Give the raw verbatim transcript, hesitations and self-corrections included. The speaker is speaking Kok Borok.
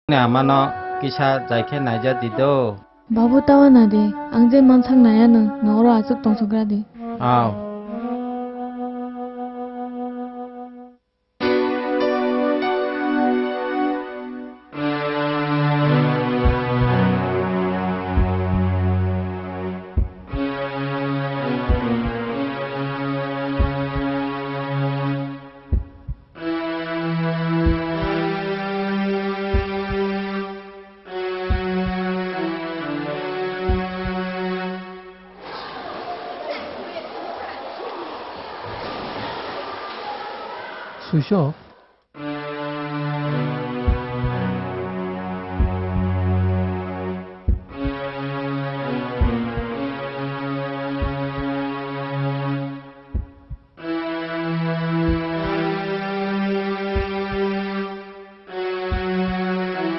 Nini amano kisa jai khe naija di do. Babu, tawa na di, ang je mansak naya nwng, nwng oro aswk tongsogra di. Aw. Suiso,